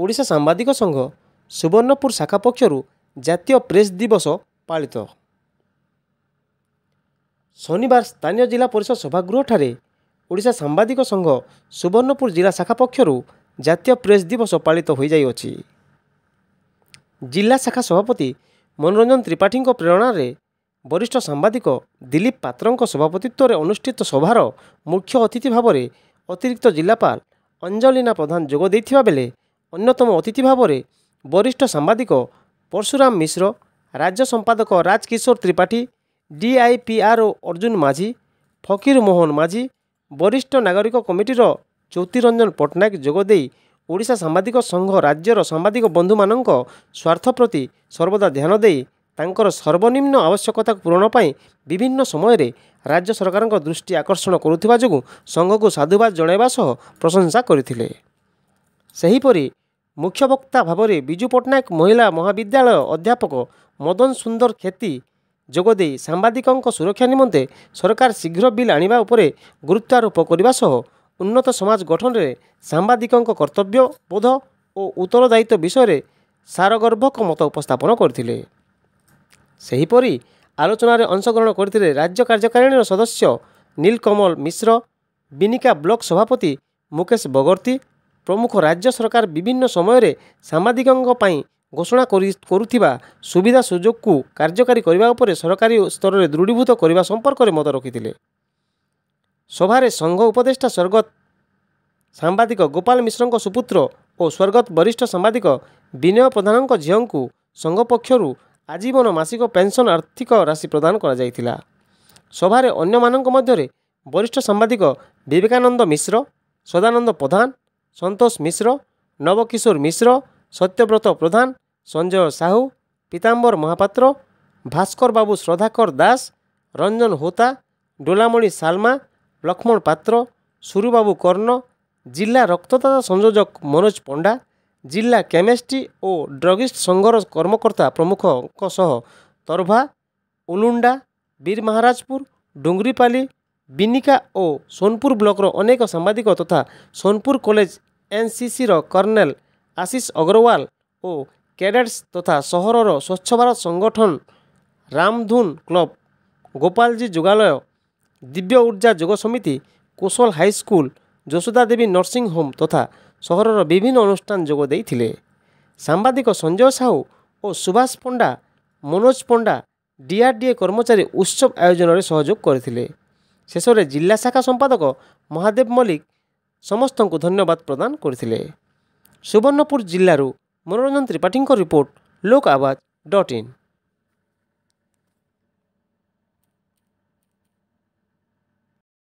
ଓଡ଼ିଶା ସାମ୍ବାଦିକ ସଂଘ ସୁବର୍ଣ୍ଣପୁର ଶାଖା ପକ୍ଷରୁ ଜାତୀୟ ପ୍ରେସ୍ ଦିବସ ପାଳିତ। ଶନିବାର ସ୍ଥାନୀୟ ଜିଲ୍ଲା ପରିଷଦ ସଭାଗୃହଠାରେ ଓଡ଼ିଶା ସାମ୍ବାଦିକ ସଂଘ ସୁବର୍ଣ୍ଣପୁର ଜିଲ୍ଲା ଶାଖା ପକ୍ଷରୁ ଜାତୀୟ ପ୍ରେସ୍ ଦିବସ ପାଳିତ ହୋଇଯାଇଅଛି। ଜିଲ୍ଲା ଶାଖା ସଭାପତି ମନୋରଞ୍ଜନ ତ୍ରିପାଠୀଙ୍କ ପ୍ରେରଣାରେ ବରିଷ୍ଠ ସାମ୍ବାଦିକ ଦିଲୀପ ପାତ୍ରଙ୍କ ସଭାପତିତ୍ୱରେ ଅନୁଷ୍ଠିତ ସଭାର ମୁଖ୍ୟ ଅତିଥି ଭାବରେ ଅତିରିକ୍ତ ଜିଲ୍ଲାପାଳ ଅଞ୍ଜଲିନା ପ୍ରଧାନ ଯୋଗ ଦେଇଥିବା ବେଳେ ଅନ୍ୟତମ ଅତିଥି ଭାବରେ ବରିଷ୍ଠ ସାମ୍ବାଦିକ ପରଶୁରାମ ମିଶ୍ର, ରାଜ୍ୟ ସମ୍ପାଦକ ରାଜକିଶୋର ତ୍ରିପାଠୀ, ଡିଆଇପିଆର୍ଓ ଅର୍ଜୁନ ମାଝୀ, ଫକୀର ମୋହନ ମାଝୀ, ବରିଷ୍ଠ ନାଗରିକ କମିଟିର ଜ୍ୟୋତିରଞ୍ଜନ ପଟ୍ଟନାୟକ ଯୋଗଦେଇ ଓଡ଼ିଶା ସାମ୍ବାଦିକ ସଂଘ ରାଜ୍ୟର ସାମ୍ବାଦିକ ବନ୍ଧୁମାନଙ୍କ ସ୍ୱାର୍ଥ ପ୍ରତି ସର୍ବଦା ଧ୍ୟାନ ଦେଇ ତାଙ୍କର ସର୍ବନିମ୍ନ ଆବଶ୍ୟକତାକୁ ପୂରଣ ପାଇଁ ବିଭିନ୍ନ ସମୟରେ ରାଜ୍ୟ ସରକାରଙ୍କ ଦୃଷ୍ଟି ଆକର୍ଷଣ କରୁଥିବା ଯୋଗୁଁ ସଂଘକୁ ସାଧୁବାଦ ଜଣାଇବା ସହ ପ୍ରଶଂସା କରିଥିଲେ। ସେହିପରି ମୁଖ୍ୟବକ୍ତା ଭାବରେ ବିଜୁ ପଟ୍ଟନାୟକ ମହିଳା ମହାବିଦ୍ୟାଳୟ ଅଧ୍ୟାପକ ମଦନ ସୁନ୍ଦର କ୍ଷେତି ଯୋଗଦେଇ ସାମ୍ବାଦିକଙ୍କ ସୁରକ୍ଷା ନିମନ୍ତେ ସରକାର ଶୀଘ୍ର ବିଲ୍ ଆଣିବା ଉପରେ ଗୁରୁତ୍ୱାରୋପ କରିବା ସହ ଉନ୍ନତ ସମାଜ ଗଠନରେ ସାମ୍ବାଦିକଙ୍କ କର୍ତ୍ତବ୍ୟ ବୋଧ ଓ ଉତ୍ତରଦାୟିତ୍ୱ ବିଷୟରେ ସାରଗର୍ଭକ ମତ ଉପସ୍ଥାପନ କରିଥିଲେ। ସେହିପରି ଆଲୋଚନାରେ ଅଂଶଗ୍ରହଣ କରିଥିଲେ ରାଜ୍ୟ କାର୍ଯ୍ୟକାରିଣୀର ସଦସ୍ୟ ନୀଲକମଲ ମିଶ୍ର, ବିନିକା ବ୍ଲକ ସଭାପତି ମୁକେଶ ବଗର୍ତ୍ତୀ ପ୍ରମୁଖ ରାଜ୍ୟ ସରକାର ବିଭିନ୍ନ ସମୟରେ ସାମ୍ବାଦିକଙ୍କ ପାଇଁ ଘୋଷଣା କରୁଥିବା ସୁବିଧା ସୁଯୋଗକୁ କାର୍ଯ୍ୟକାରୀ କରିବା ଉପରେ ସରକାରୀ ସ୍ତରରେ ଦୃଢ଼ୀଭୂତ କରିବା ସମ୍ପର୍କରେ ମତ ରଖିଥିଲେ। ସଭାରେ ସଂଘ ଉପଦେଷ୍ଟା ସ୍ୱର୍ଗତ ସାମ୍ବାଦିକ ଗୋପାଳ ମିଶ୍ରଙ୍କ ସୁପୁତ୍ର ଓ ସ୍ୱର୍ଗତ ବରିଷ୍ଠ ସାମ୍ବାଦିକ ବିନୟ ପ୍ରଧାନଙ୍କ ଝିଅଙ୍କୁ ସଂଘ ପକ୍ଷରୁ ଆଜୀବନ ମାସିକ ପେନ୍ସନ୍ ଆର୍ଥିକ ରାଶି ପ୍ରଦାନ କରାଯାଇଥିଲା। ସଭାରେ ଅନ୍ୟମାନଙ୍କ ମଧ୍ୟରେ ବରିଷ୍ଠ ସାମ୍ବାଦିକ ବିବେକାନନ୍ଦ ମିଶ୍ର, ସଦାନନ୍ଦ ପ୍ରଧାନ, ସନ୍ତୋଷ ମିଶ୍ର, ନବକିଶୋର ମିଶ୍ର, ସତ୍ୟବ୍ରତ ପ୍ରଧାନ, ସଞ୍ଜୟ ସାହୁ, ପୀତାମ୍ବର ମହାପାତ୍ର, ଭାସ୍କର ବାବୁ, ଶ୍ରଦ୍ଧାକର ଦାସ, ରଞ୍ଜନ ହୋତା, ଡୋଲାମଣି ସାଲମା, ଲକ୍ଷ୍ମଣ ପାତ୍ର, ସୁରୁବାବୁ କର୍ଣ୍ଣ, ଜିଲ୍ଲା ରକ୍ତଦାତା ସଂଯୋଜକ ମନୋଜ ପଣ୍ଡା, ଜିଲ୍ଲା କେମିଷ୍ଟ ଓ ଡ୍ରଗିଷ୍ଟ ସଂଘର କର୍ମକର୍ତ୍ତା ପ୍ରମୁଖଙ୍କ ସହ ତରଭା, ଉଲୁଣ୍ଡା, ବୀରମହାରାଜପୁର, ଡୁଙ୍ଗରିପାଲି, ବିନିକା ଓ ସୋନପୁର ବ୍ଲକର ଅନେକ ସାମ୍ବାଦିକ ତଥା ସୋନପୁର କଲେଜ ଏନ୍ସିସିର କର୍ଣ୍ଣେଲ ଆଶିଷ ଅଗ୍ରୱାଲ ଓ କ୍ୟାଡେଟ୍ସ ତଥା ସହରର ସ୍ୱଚ୍ଛ ଭାରତ ସଂଗଠନ, ରାମଧୁନ କ୍ଲବ, ଗୋପାଳଜୀ ଯୋଗାଳୟ, ଦିବ୍ୟ ଉର୍ଜା ଯୋଗ ସମିତି, କୋଶଲ ହାଇସ୍କୁଲ, ଯଶୋଦା ଦେବୀ ନର୍ସିଂ ହୋମ୍ ତଥା ସହରର ବିଭିନ୍ନ ଅନୁଷ୍ଠାନ ଯୋଗ ଦେଇଥିଲେ। ସାମ୍ବାଦିକ ସଞ୍ଜୟ ସାହୁ ଓ ସୁଭାଷ ପଣ୍ଡା, ମନୋଜ ପଣ୍ଡା, ଡିଆର୍ଡିଏ କର୍ମଚାରୀ ଉତ୍ସବ ଆୟୋଜନରେ ସହଯୋଗ କରିଥିଲେ। ଶେଷରେ ଜିଲ୍ଲା ଶାଖା ସମ୍ପାଦକ ମହାଦେବ ମଲ୍ଲିକ ସମସ୍ତଙ୍କୁ ଧନ୍ୟବାଦ ପ୍ରଦାନ କରିଥିଲେ। ସୁବର୍ଣ୍ଣପୁର ଜିଲ୍ଲାରୁ ମନୋରଞ୍ଜନ ତ୍ରିପାଠୀଙ୍କ ରିପୋର୍ଟ, ଲୋକ ଆବାଜ ଡଟ୍ ଇନ୍।